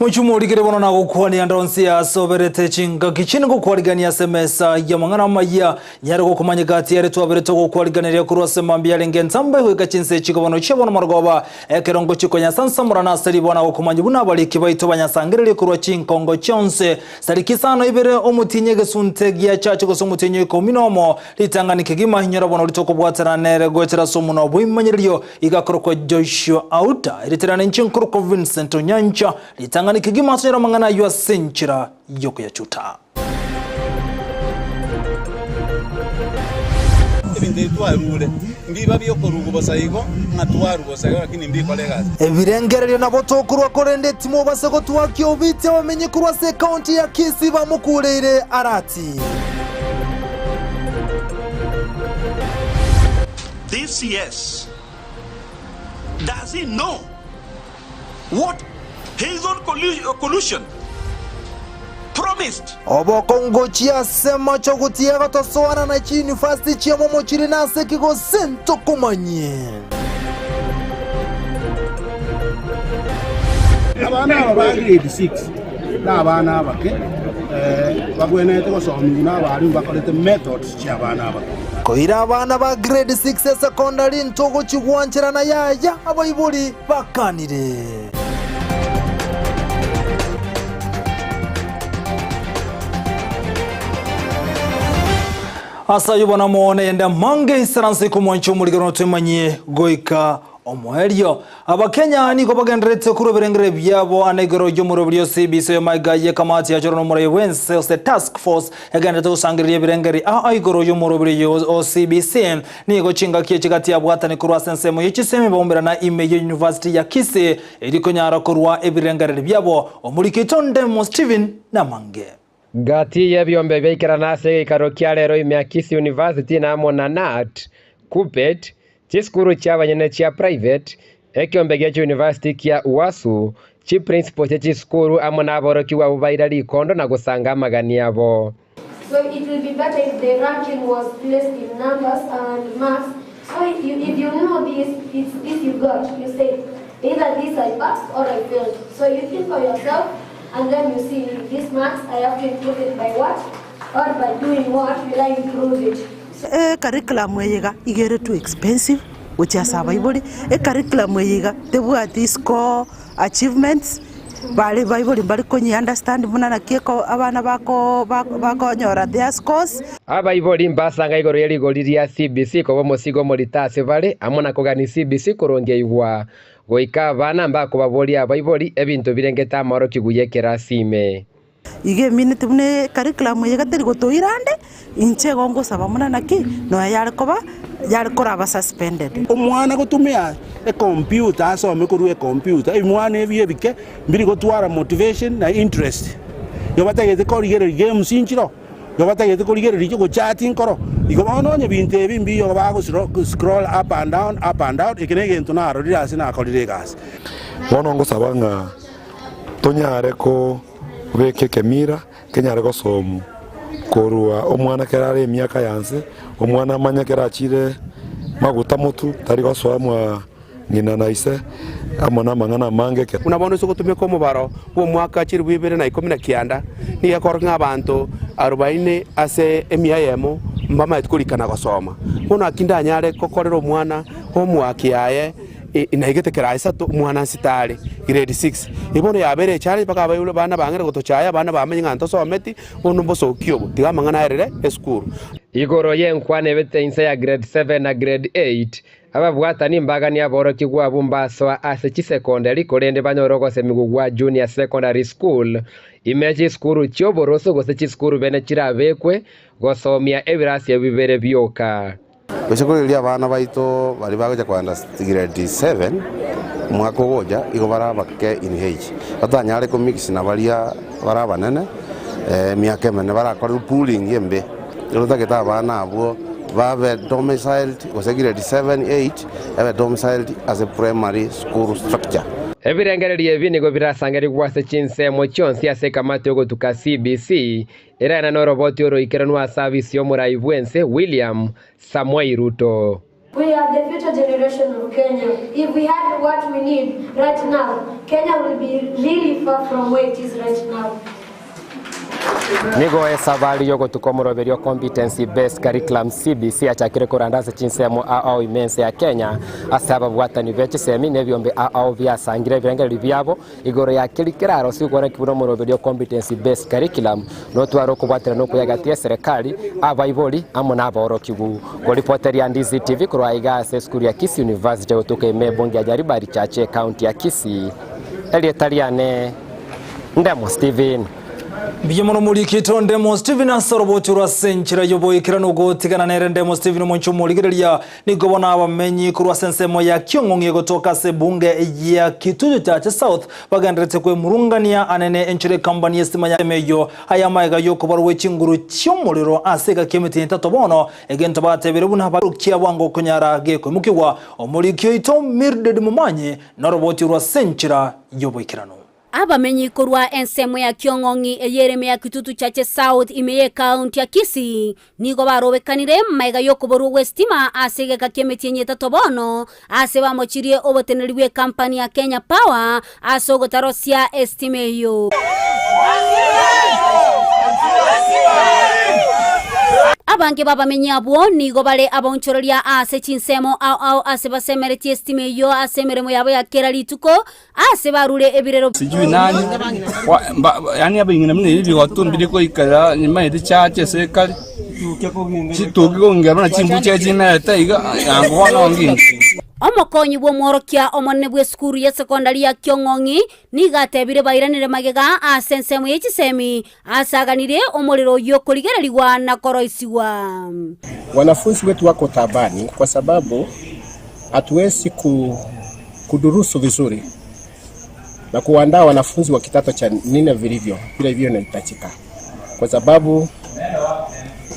Mochie origere bono nagokwania ande onsi aase oberete chingaki chinde ngokwarigania ase emesa y'amang'ana amaya. Nyare gokomanya gati ere twaberete ogokwariganeria korwa ase mambia arenge entambe goika chinsa echi bono chia bono marogoba, ekero ngochia konyasansamorana ase riboa na gokomanya buna abariki baito banyasangererie korwa chinkongo chionsi. Tariki isano ibere omotienyi egesunte giachache gose omotienyi o ikomi nomo, ritang'ani kegima, inyora bono ritokobwatana nere goetera ase omonwa bw'ebimanyererio, iga akorokwa Joshua Auta, eriterane inche nkorokwa Vincent Onyancha, ritang'ani kegima atonyore amang'ana ayio ase enchera y'okoyachuta. Ebinto ebi twarure mbiba bi'okorugwa bosa igo, ng'a twarwa bosa igo, lakini mbikore egasi. Ebirengererio nabo tokorwa korende timobase gotwakia obiti abamenyi korwa ase ekaunti ya Kisii bamokureire Arati. This CS does he know what his own collusion promised? Obokong'u gochia ase amache ogotiga gotosoana na chiyunivasiti chi'omomochiri nase ki gose ntokomanyie. Abana aba ba grade 6 nabana abake bagwenerete gosomigwa na abarimu bakorete methods chi'abana abake. Koira abana ba grade 6 esekondari ntogochigwancherana yaya abaibori bakanire. Ase ayio bono amo neyende amange isaranse komwancha omorigano twemanyie goika Omoerio, Abakenya nigo bagendererete korwa ebirengererio biabo ane igoro y'omoroberi o CBC oyo maiga y'ekamati yachorwa n'omorai bw'ense ase task force egendererete gosangereria ebirengererio ao igoro y'omoroberi oyo o CBC. Nigo chingaki echi gati yabwatani korwa ase ensemo ye chisemi baumerana ime ye University ya Kisii erio konyara korwa ebirengererio biabo. Omoriki oito Ndemo Stephen namange. Gati y'ebiombe biaikerana ase egeikaro kia rero ime ya Kisii University na amo na KNUT, KUPPET, chisukuru chi'abanyene chia private, ekiombe gia chiuniversity kia UASU, chiprinciple chie chisukuru amo naborokigwa abwo baira rikondo na gosanga amagani abo. So it will be better if the ranking was placed in numbers and marks. So if you, if you know this, it's this you got. You say, either this I passed or I failed. So you think for yourself and then you see if this marks I have to improve it by what or by doing what will I improve it. Ecurriculum eye iga iga ere too expensive gochia ase abaibori, ecurriculum eye iga tebwati score achievements, bare baibori mbari konye understand buna naki eko abana bako bakonyora their scores. Abaibori mbasanga igoro ye rigori ria CBC koba omosigo omorito ase bare, amo na kogania CBC korongeigwa. Goika abana mbakobaboria abaibori ebinto birengete amaorokigwa y'ekerasi ime. Iga emineti buna ecurriculum eye iga teri gotoira ande, inche igo ngosaba buna naki, nonya yare koba yare koraba suspended. Omwana gotumia ecomputer asome korwa ecomputer, ebimwana ebi ebike mbiri gotwara motivation na interest. Igo batagete korigereria games nchiro, igo batagete korigereria gochati nkoro. Igo bono onye binto ebi mbiyo igo bago scroll up and down, up and down, eke negento narorire ase nakorire egasi. Bono ngosaba ng'a tonyare kobeka ekemira kenyare gosomwa korwa omwana ekero are emiaka ya nse, omwana amanye ekero achire maguta motwe tari gosoa mwa ng'ina na ise amo na amang'ana amange ekero. Buna bono ase ogotumeka omobaro bw'omwaka chilifu ibere na ikomi na kianda, nigo ekorokia ng'a abanto arobaini ase emia eyemo mbamaeti korika na gosoma. Bono naki ndanyare gokorera omwana homework yaye naigete kera isato omwana nsitare grade six. Igo bono yabeire echallenge mpaka abaibori abana bang'eire gotochaya abana bamenye ng'a ntosometi, bono mbosokia obo, tiga amang'ana aerere esukuru. Igoro y'enkwana ebete inse ya grade seven na grade eight, Ababwatani mbaganie aborokigwa abwo mbasoa ase chisekondari korende banyore ogosemigwa gwa Junior Secondary School ime chisukuru chi'oboroso gose chisukuru bene chirabekwe gosomia ebirasi ebi bibere bioka. Gochia korigereria abana baito baria bagocha kogenda grade 7 omwaka ogocha igo bare abake in age, batanyare ko mix na baria bare abanene emiaka emenene barakorerwe pooling embe. Ekero otagete abana abwo babe domiciled gose grade 7, 8 ebe domiciled ase primary school structure. Ebirengererio ebi nigo birasangerigwe ase chinsemo chionsi ase ekamati y'ogotuka CBC, eraenane oroboti oroikeranu ase afisi y'omorai bw'ense William Samoei Ruto. We are the future generation of Kenya. If we had what we need right now, Kenya will be really far from where it is right now. Nigo esabari yogotuka omoroberio Competency Based Curriculum CBC achakire koranda ase chinsemo ao ime ense ya Kenya ase ababwatani be chisemi na ebiombe ao biasangire ebirengererio biabo igoro ya keri kerarosiwe kworekigwa buna omoroberio Competency Based Curriculum notware okobwaterana okuya gati ya eserekari, abaibori amo na abaorokigwa. Koripoteria DCTV korwa aiga ase esukuru ya Kisii University gotuka ime ebunge ya Nyaribari Chache ekaunti ya Kisii. Erieta riane Ndemo Stephen. Mbuya mono morikito Ndemo Stephen ase orobocho rwa ase enchera y'oboikeranu ogotigana nere Ndemo Stephen omonche omorigereria nigo bono abamenyi korwa ase ensemo ya Kiong'ong'i egotoka ase ebunge ya Kitutu Chache South bagenderete kwemurungania anene enchera ekambani y'estima ya eyio aya amaega y'okobarwa chinguru chi'omorero ase egaki y'emetienyi etato bono egento batebire buna barukia bwango okonyara gekoimokigwa omoriki oito Mildred Momanyi noroboti rwa ase enchera y'oboikeranu. Abamenyi korwa ensemo ya Kiong'ong'i ey'ereme ya Kitutu Chache South ime y'ekaunti ya Kisii nigo barobekanire magega y'okoborwa gw'esitima ase egeka ki'emetienyi etato bono ase bamochirie oboteneneri bw'ekampani ya Kenya Power ase ogotarosia esitima eyio. Abange b'abamenyi abwo nigo bare abaonchoreria ase chinsemo ao ao ase basemeretie esitima eyio ase emeremo yabo ya kera rituko Aase barure ebirero. Sijui nani wa, mba, yani abing'ina buna ebi bigotu mbiri goikera nimaete chache ase ekare chituki kongera buna chimbuche chimerete iga yango bono nginki. Omokonyi bw'omworokia omonene bw'esukuru ya sekondari ya Kiong'ong'i nigo atebire bairanere magega ase ensemo ye chisemi ase aganirie omorero oyio korigererigwa na koroisigwa. Wanafunzi wetu wako taabani kwa sababu hatuwezi ku, kudurusu vizuri na kuandaa wanafunzi wa kidato cha nne vilivyo vile hivyo inahitajika, kwa sababu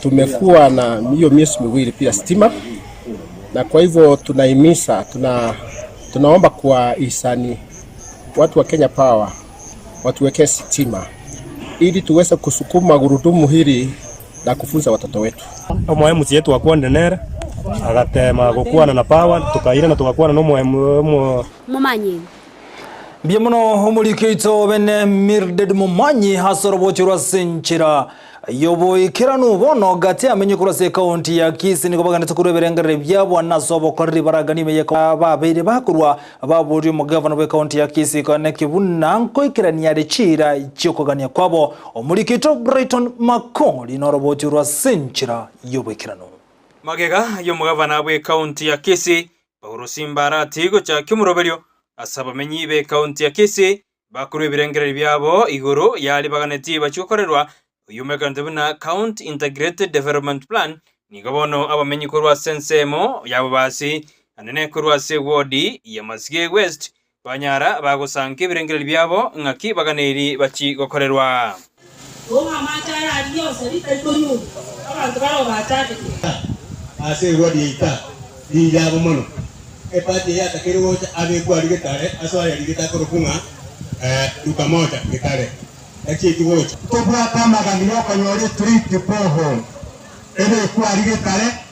tumekuwa na hiyo miezi miwili bila stima, na kwa hivyo tunahimiza tuna, tunaomba kwa hisani watu wa Kenya Power watuwekee stima ili tuweze kusukuma gurudumu hili la kufunza watoto wetu. Omoemusi yetu akwandenere agatema gokwana na power tukairana tugakwana na omoemu Momanyi. Mbuya mono omoriki oito bene Mildred Momanyi ase orobocho rwa ase enchera y'oboikeranu bono gati amenye korwa ase ekaunti ya Kisii nigo baganete korwa ebirengereri biabo ase obokoreri baragani ime ye babeire bakorwa baboria omogavana bwa ekaunti ya Kisii koneki buna nkoikerania are chira chiokogania kwabo omoriki oito Brighton Makori norobocho rwa ase enchera y'oboikeranu. Magega y'omogavana bw'ekaunti ya Kisii Paulo Simba Arati gochakia omoroberio ase abamenyi b'ekaunti ya Kisii bakorwa ebirengereri biabo igoro yari baganeti bachigokorerwa oyumekanete buna County Integrated Development Plan nigo bono abamenyi korwa ase ensemo yabo basi anene korwa ase ward ya Masige West banyara bagosanka ebirengereri biabo ng'aki baganeri bachigokorerwa. Ase eward yaita rijabo mono epati yatakire gocha abekwa getare ase aya rigeta korokung'a duka moja getare echieti gocha tobwate amagani yokonyora street borehole ebekwari getare.